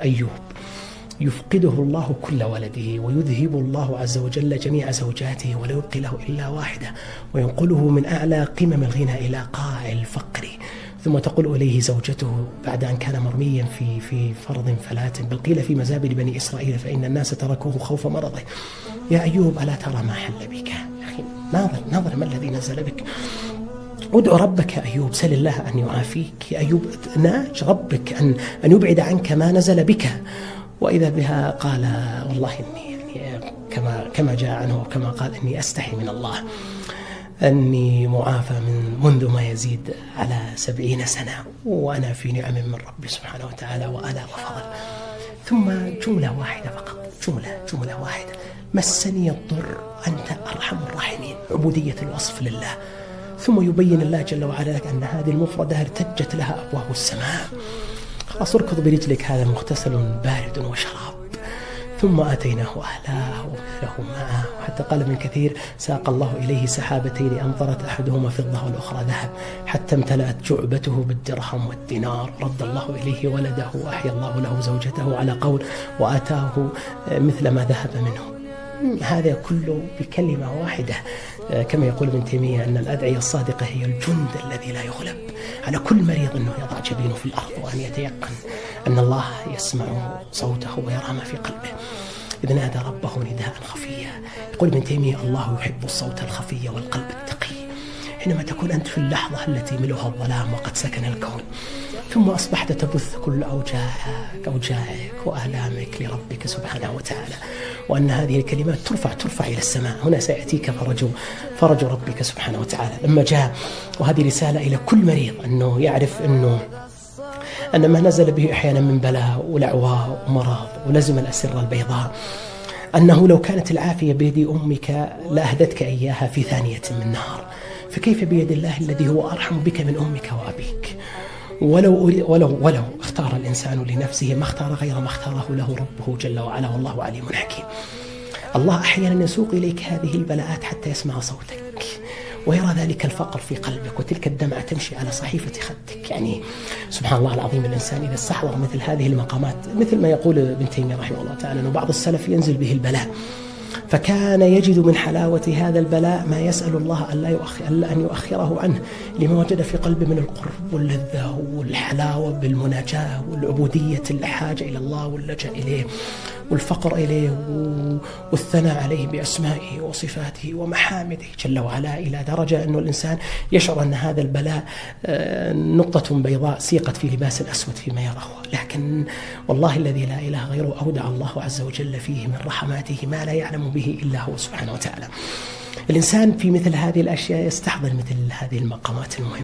أيوب يفقده الله كل ولده، ويذهب الله عز وجل جميع زوجاته ولا يبقي له إلا واحدة، وينقله من أعلى قمم الغنى إلى قاع الفقر. ثم تقول إليه زوجته بعد أن كان مرميا في فرض فلات، بل قيل في مزابل بني إسرائيل، فإن الناس تركوه خوف مرضه: يا أيوب ألا ترى ما حل بك؟ يا أخي ناظر ناظر ما الذي نزل بك، ادع ربك يا أيوب، سل الله أن يعافيك يا أيوب، ناج ربك أن يبعد عنك ما نزل بك. وإذا بها قال والله إني يعني كما جاء عنه وكما قال: إني أستحي من الله، أني معافى من منذ ما يزيد على 70 سنة، وأنا في نعم من ربي سبحانه وتعالى وآلاء وفضل. ثم جملة واحدة فقط، جملة واحدة: مسني الضر أنت أرحم الراحمين، عبودية الوصف لله. ثم يبين الله جل وعلا لك أن هذه المفردة ارتجت لها أبواب السماء. خلاص اركض برجلك، هذا مغتسل بارد وشراب. ثم آتيناه أهله ومثله معه، حتى قال ابن كثير: ساق الله إليه سحابتين أمطرت أحدهما فضة والأخرى ذهب، حتى امتلأت جعبته بالدرهم والدينار. رد الله إليه ولده وأحيا الله له زوجته على قول، وآتاه مثل ما ذهب منه. هذا كله بكلمة واحدة، كما يقول ابن تيمية أن الأدعية الصادقة هي الجند الذي لا يغلب. على كل مريض أنه يضع جبينه في الأرض وأن يتيقن أن الله يسمع صوته ويرى ما في قلبه. إذ نادى ربه نداء خفيا. يقول ابن تيمية: الله يحب الصوت الخفي والقلب التقي. حينما تكون أنت في اللحظة التي ملؤها الظلام وقد سكن الكون، ثم أصبحت تبث كل أوجاعك وآلامك لربك سبحانه وتعالى، وأن هذه الكلمات ترفع إلى السماء، هنا سيأتيك فرج ربك سبحانه وتعالى. لما جاء، وهذه رسالة إلى كل مريض أنه يعرف أن ما نزل به أحيانا من بلاء ولعواء ومرض ولزم الأسرة البيضاء، أنه لو كانت العافية بيد أمك لأهدتك إياها في ثانية من نهار، فكيف بيد الله الذي هو أرحم بك من أمك وأبيك؟ ولو اختار الإنسان لنفسه ما اختار غير ما اختاره له ربه جل وعلا، والله عليم حكيم. الله أحيانا يسوق إليك هذه البلاءات حتى يسمع صوتك ويرى ذلك الفقر في قلبك وتلك الدمعة تمشي على صحيفة خدك. يعني سبحان الله العظيم، الإنسان إذا استحضر مثل هذه المقامات، مثل ما يقول ابن تيمية رحمه الله تعالى أنه بعض السلف ينزل به البلاء، فكان يجد من حلاوة هذا البلاء ما يسأل الله أن يؤخره عنه، لما وجد في قلبه من القرب واللذة والحلاوة بالمناجاة والعبودية، الحاجة إلى الله واللجأ إليه والفقر إليه والثناء عليه بأسمائه وصفاته ومحامده جل وعلا، إلى درجة أنه الإنسان يشعر أن هذا البلاء نقطة بيضاء سيقت في لباس أسود فيما يراه. لكن والله الذي لا إله غيره أودع الله عز وجل فيه من رحماته ما لا يعلم به إلا هو سبحانه وتعالى. الإنسان في مثل هذه الأشياء يستحضر مثل هذه المقامات المهمة.